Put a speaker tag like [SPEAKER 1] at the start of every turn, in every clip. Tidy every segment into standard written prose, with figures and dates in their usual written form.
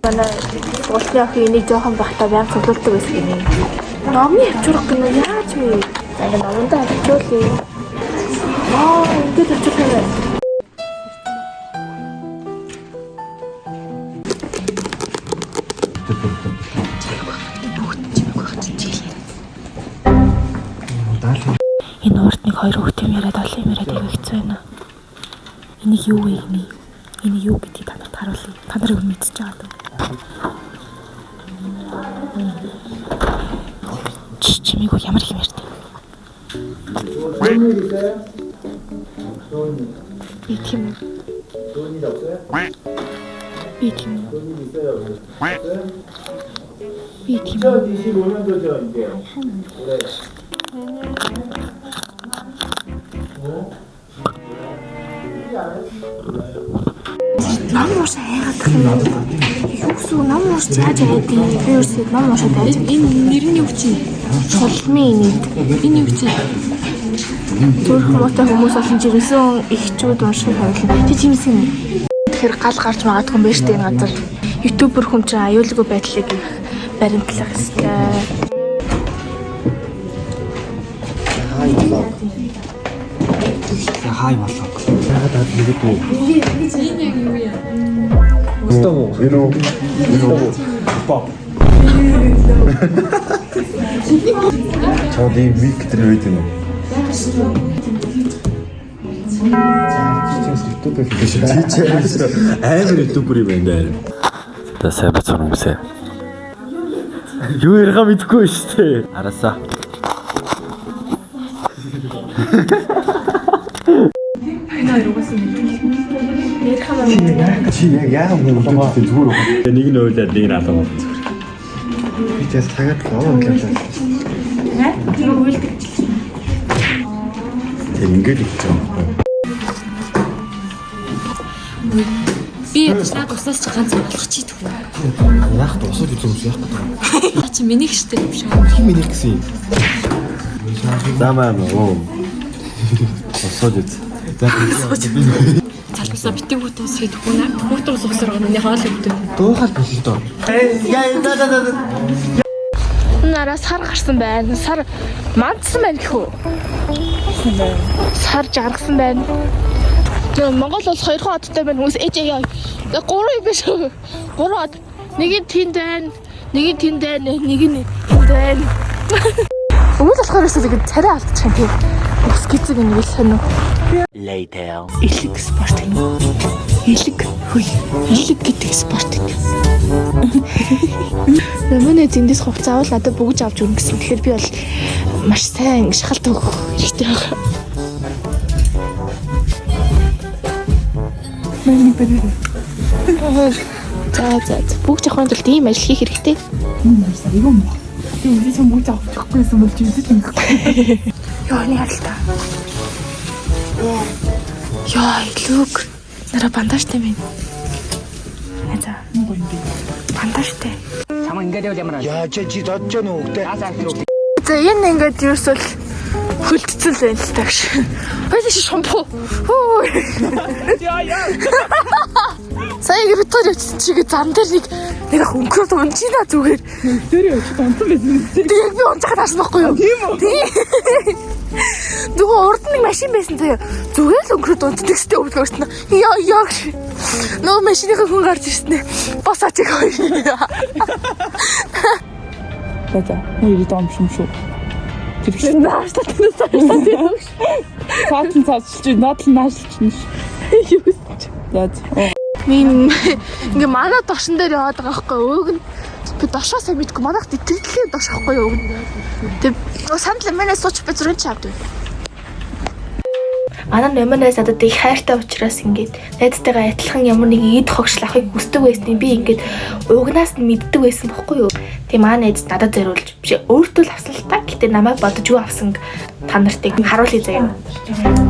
[SPEAKER 1] Манай сургуулийн охин энийг жоохон байхдаа байнга цуглуулдаг байсан гинэ. Номны хавчурга гинэ яаж вэ? За ингээ номондоо хавчуулъя. Аа, ингээд хавчуулах юм байна. Энэ урт нэг хоёр хүүхд юм яриад олон юм яриад аягүй хэцүү байна. Энийг юу вэ гинэ? Энэ юу гэдгийг та нарт харуулъя. Та нар юу мэдчихэж байгаа даа. Чи чимээгүй ямар их юм ярьд. Би тийм үү? Би тийм үү? Би тийм үү?
[SPEAKER 2] 2025년도죠 이제 올해.
[SPEAKER 1] Ном уушаа айгаад тах юм. Юу гэсэн үг? Ном уушч яаж айдیں۔ Би ерөөсөө ном уушаад айж.
[SPEAKER 3] Энэ нэр нь юу чинь?
[SPEAKER 1] Чулмын инээд.
[SPEAKER 3] Энэ юу чинь?
[SPEAKER 1] Зүрх муутай хүмүүс олон жирэмсэн эхчүүд унших хойлно. Чи чимсэн юм. Тэгэхээр гал гарч магадгүй юм байна шүү дээ энэ газар. Ютубер хүн чинь аюулгүй байдлыг их баримтлах ёстой.
[SPEAKER 4] Хай болоо.
[SPEAKER 2] Яагаад нэгдүү?
[SPEAKER 3] Энэ яг юу юм?
[SPEAKER 2] You know, you know, pop.
[SPEAKER 5] Чамд ийм мик гэдэг нь байд юм уу?
[SPEAKER 2] YouTube
[SPEAKER 5] Чи чи амар ютубер юм байна даа. За сайн бацхан хүмүүсээ. Юу яриха мэдэхгүй шүү дээ. Араасаа. Чи яг яагаад мөн зүгээр үү? Нэг нь уйлаад нэг нь алга болсон зүгээр.
[SPEAKER 4] Би тэгээс цагаад л овоо гэвлээ.
[SPEAKER 5] Тэр ингээд их юм байна.
[SPEAKER 3] Би наад усаас чи ганц алгах чи түүх.
[SPEAKER 4] Яах вэ? Усууд үзэн хүмүүс яах гэдэг юм.
[SPEAKER 3] Наа чи миний штэ юм шиг.
[SPEAKER 4] Хин миний гэсэн юм.
[SPEAKER 5] За маа маа. Усууд үз.
[SPEAKER 4] За
[SPEAKER 3] Залбасаа битгий хүүт ус хийх үү наа. Хүүт ус усаар байгаа миний хоол өгдөг.
[SPEAKER 4] дуухал биш л доо.
[SPEAKER 1] Нараа сар гарсан байна. Сар мандсан байна гэх үү? Сар жаргасан байна. Тэгээ Монгол бол хоёрхан одтой байна. Хүмүүс ээж яа. Гурван юм биш үү? Гурван од. Нэг нь тэнд байна. Нэг нь тэнд байна. Нэг нь тэнд байна. Өвөл болохоор өсөж ингэ царай алдчих юм тий. Ус гизэг ингэ л сонио.
[SPEAKER 5] Later.
[SPEAKER 1] Элэг спорт юм. Элэг хүй. Элэг гэдэг спорт юм. Намын зэндээс хувцас авал надад бүгж авч өгнө гэсэн. Тэгэхээр би бол маш сайн шахалт өгөх хэрэгтэй байгаа. За за за. Бүгж авахын тулд ийм ажил хийх хэрэгтэй.
[SPEAKER 6] Би үгүй ч мөнгө авах гэхгүй юм бол чи үзэж ингэхгүй.
[SPEAKER 1] Йоо, энэ харалтаа. Йоо, илүүг. Нара бандажтай мэн. За. Бандажтай.
[SPEAKER 2] Яа чи чи зодж гэнэ үгтэй.
[SPEAKER 1] За энэ ингээд ерөөсөө л хөлдсөн л байна л та гэж. Хоёул чи шампу. Хөө.
[SPEAKER 6] Яа яа.
[SPEAKER 1] Сая ингэ битгаар явчихсан чигээ зам дээр нэг нэг ах өнгөрөөд унжина зүгээр.
[SPEAKER 6] Тэр явчих донцсон байсан.
[SPEAKER 1] Тэг яг би унжихад харсан байхгүй юу?
[SPEAKER 6] Тийм үү?
[SPEAKER 1] Тий. Нөгөө урд нэг машин байсан заяа. Зүгээр л өнгөрөөд унждаг гэстэй өвлгөрсөн. Яа яа. гэж. Нөгөө машиныхаа хүн гарч ирсэн нэ. Бос ачиг хоёр.
[SPEAKER 6] За за. Нэр дом шим шүү. Тэр их
[SPEAKER 1] Нааш та танаас цаашаа тийм.
[SPEAKER 6] цаад нь цаашилж, наад нь наашлж шин.
[SPEAKER 1] Юу гэсэн чи.
[SPEAKER 6] За за.
[SPEAKER 1] Мин ингээ манай дошин дээр яваад байгаа байхгүй юу? Уг нь би дошоо сайн мэдгүй. Манайх тэтгэлээ дош байхгүй юу? Уг нь. Тэг сандал манай сууч би зургийг чи авдаг. Манай нэмэнээс надад их хайртай учраас ингээд найзтайгаа адилхан ямар нэг эд хогшил авахыг хүсдэг байсныг би ингээд угнаас нь мэддэг байсан бохгүй юу. Тэгээ манай найз надад зориулж биш өөртөө л авсан л та. Гэтэ намайг бодож юу авсан та нартыг харуулъя заяа.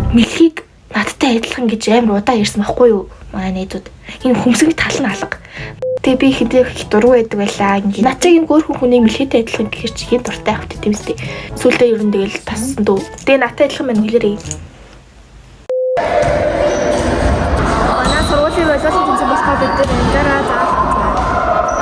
[SPEAKER 1] Мэлхийг надтай адилхан гэж амар удаа ярьсан бохгүй юу. Манай найзууд. Энэ хөмсгний тал нь алга. Тэгээ би хэдий их дургу байдаг байлаа. Ингээд над чиг юм хөөрхөн хүнийг мэлхийтэй адилхан гэхэр чи хэн дуртай авт тийм үстэй. Сүүлдээ ер нь тэгэл тассан дөө. Тэгээ надтай адилхан байна хэлээрэй. Манай сургуулийн волейболын тэмцээн болохоор бид нар ангараа заалгаж байна.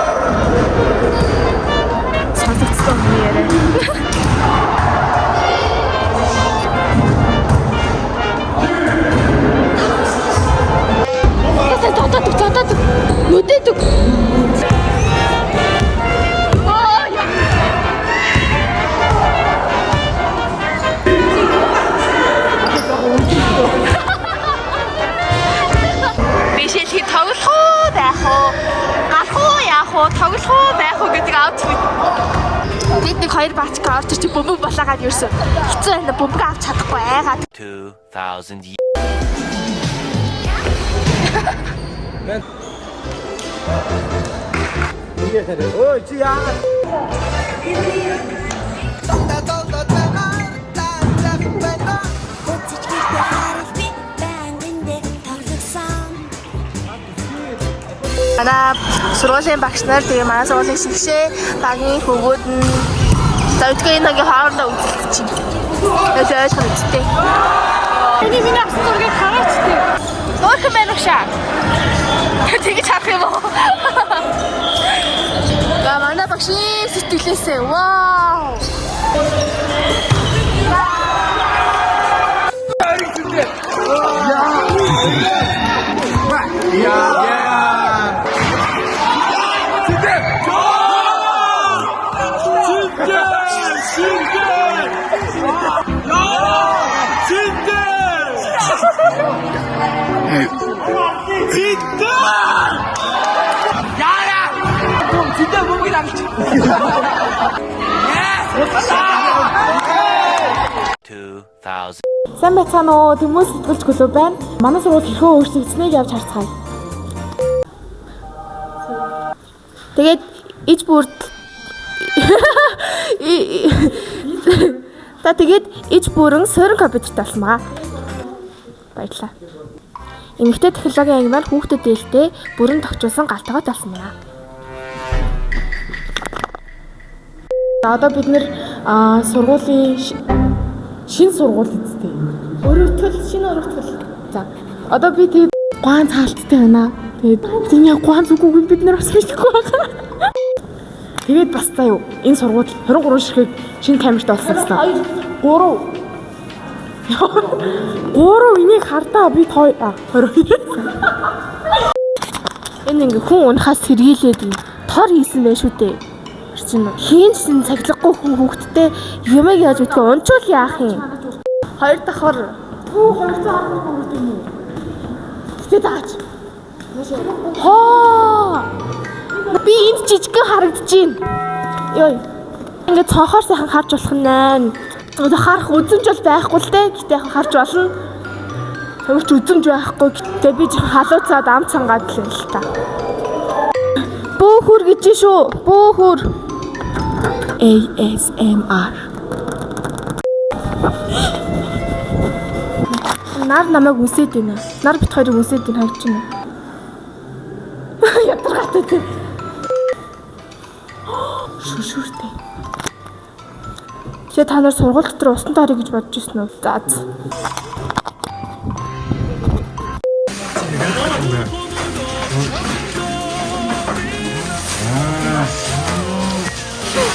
[SPEAKER 1] Тоглох уу байх уу гэдэг outfit. Бид нэг хоёр баачка орж ирчих бөмбөг болоогаад ерөөсөө хэцүү байна. Бөмбөг авч чадахгүй айгаад.
[SPEAKER 7] 2,000 years.
[SPEAKER 1] Манай сургуулийн багш нар тэгээ манай сургуулийн шигшээ багийн хөвгүүд нь за үтгэн энэ хогийн хоорондоо үзэлт чинь. Тэгээд ойлгох үсттэй.
[SPEAKER 3] Миний миний авсан зургийг хараач тий.
[SPEAKER 1] Хөөрхөн байна уу шаа? Тэгэж харах юм уу? За манай багш ийм сэтгэлээсээ. Вау.
[SPEAKER 6] Сайн байцгаана уу? Тэмүүл сэтгүүлч клуб байна. Манай сургууль хэрхэн өөрчлөгдсөнийг явж харцгаая.
[SPEAKER 1] Тэгээд иж бүрд За тэгээд иж бүрэн суурин компьютертэй болсон байгаа. Баярлалаа. Эмэгтэй технологийн анги маань хүүхдэд дээлтэй бүрэн тохижуулсан галтгой болсон байна.
[SPEAKER 6] За одоо бид нэр сургуулийн шинэ сургууль эзтэй.
[SPEAKER 1] Өрөвтөл шинэ өрөвтөл.
[SPEAKER 6] За одоо би тэгээд гуан цаалттай байна. Тэгээд энэ яг гуан зүг үгүй бид нар бас мэдэхгүй байгаа. Тэгээд бас заа юу энэ сургууль 23 ширхэг шинэ камертай болсон гэсэн. 3 3 энийг хардаа би 22.
[SPEAKER 1] Энэ ингээ хүн унахаас сэргийлээд юм. Тор хийсэн байх шүү дээ. Орчин хийн ч цаглахгүй хүн хүүхдтэй юмыг яаж үтгэв унчвал яах юм? Хоёр давхар
[SPEAKER 6] Пүү 213 гэдэг юм уу? Гэтэ даач.
[SPEAKER 1] Хоо! Би энд жижигхэн харагдаж байна. Йой. Ингээд цонхоор сайхан харж болох нь байна. Одоо харах үзэмж бол байхгүй л дээ. Гэтэ яг харж болно. Ямар ч үзэмж байхгүй. Гэтэ би жоохон халууцаад ам цангаад л юм л та. Бөөхүр гэж шүү. Бөөхүр.
[SPEAKER 6] ASMR.
[SPEAKER 1] Нар намайг үнсээд байна. Нар бит хоёрыг үнсээд байна харж байна. Ядаргаатай тийм. Шүшүртэй. Тэгээ та нар сургууль дотор усан дорё гэж бодож ирсэн үү? За. за.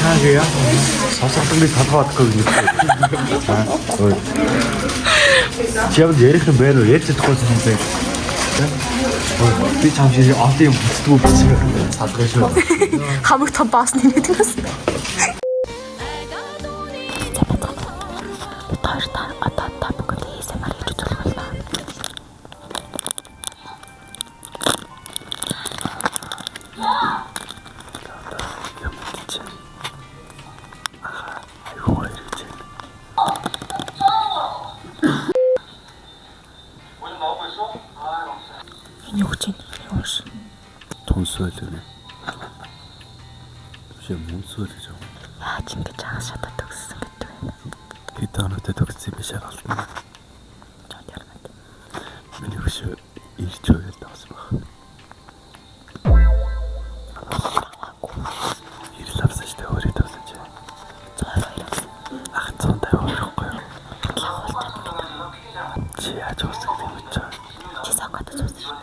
[SPEAKER 4] Цаа яа.
[SPEAKER 5] Сонсголон би толгой бодохгүй гэж хэлсэн. Чи яг ярих юм байна уу? Ярьж чадахгүй юм байна. Би чам шиг олон юм бүтдгүү бичсэн. Салгай шүү.
[SPEAKER 1] Хамаг том баас нэмээд бас. Бид хоёр та одоо та бүхэнд ASMR хийж үзүүлэх болно.
[SPEAKER 5] Юм чи. Аха, айгүй гоё гэж байна.
[SPEAKER 1] Энэ юу гэж байна? Юу ш.
[SPEAKER 5] Тунсвал юм. Биш мөнсвөл гэж юм.
[SPEAKER 1] Яаж ингэж агас шатаа төгссөн гэдэг вэ?
[SPEAKER 5] Хэд хоногтой төгссөн юм шиг алтна.
[SPEAKER 1] Жон ярмат.
[SPEAKER 5] Миний хөшөө ирч байгаад тавсан баг. Ирэл авсан шүү дээ өөрөө тавсан чи.
[SPEAKER 1] 122 авсан.
[SPEAKER 5] Ах 152 ихгүй юу?
[SPEAKER 1] Бодлоо хуульчаад гэдэг.
[SPEAKER 5] Чи яаж уусах гэдэг юм чи?
[SPEAKER 1] Чи сокото зүүсэн шүү.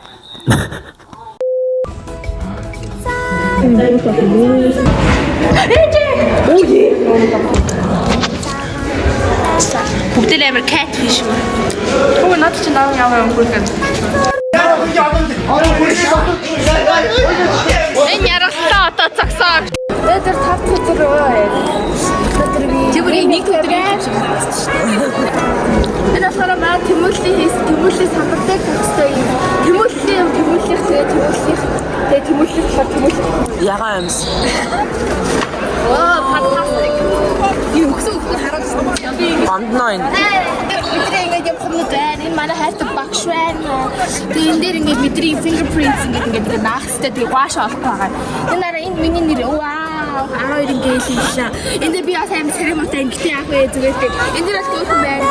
[SPEAKER 1] Бүгд л амар catfish юм.
[SPEAKER 3] Хөө над чи наа ямар юм хүрхэн.
[SPEAKER 1] Энэ яргалаа одоо цогсоо.
[SPEAKER 6] Өдөр 5 өдөр өө. Өдөр би
[SPEAKER 3] Чи бүр нэг өдөр юм шиг харагдсан шүү дээ.
[SPEAKER 1] Энэ болохоор маа тэмүүллийн хийс тэмүүллийн самбар дээр тавих хэрэгтэй юм. Тэмүүллийн юм тэмүүллийн Тэмүүллэх, тэгээ тэмүүллэх. Тэгээ тэмүүллэх болохоор тэмүүллэх.
[SPEAKER 3] Ягаан амьс.
[SPEAKER 1] Оо, fantastic. Энэ өгсөн өгсөн харуулсан. Би ингэ
[SPEAKER 3] Гондноо энэ.
[SPEAKER 1] Бидний ингээд юм хомнод байна. Энэ манай хайртай багш байна. Тэгээ энэ дээр ингээд бидний fingerprints ингээд наах хэвээр тэгээ гуаш олохгүй байгаа. Энэ нараа энэ миний нэр. Вау, 12 ингээд хэлсэн. Энэ дээр би бас аим церемонтой ингээд яах вэ зүгээр тэг. Энэ дээр бас хөөхөн байна.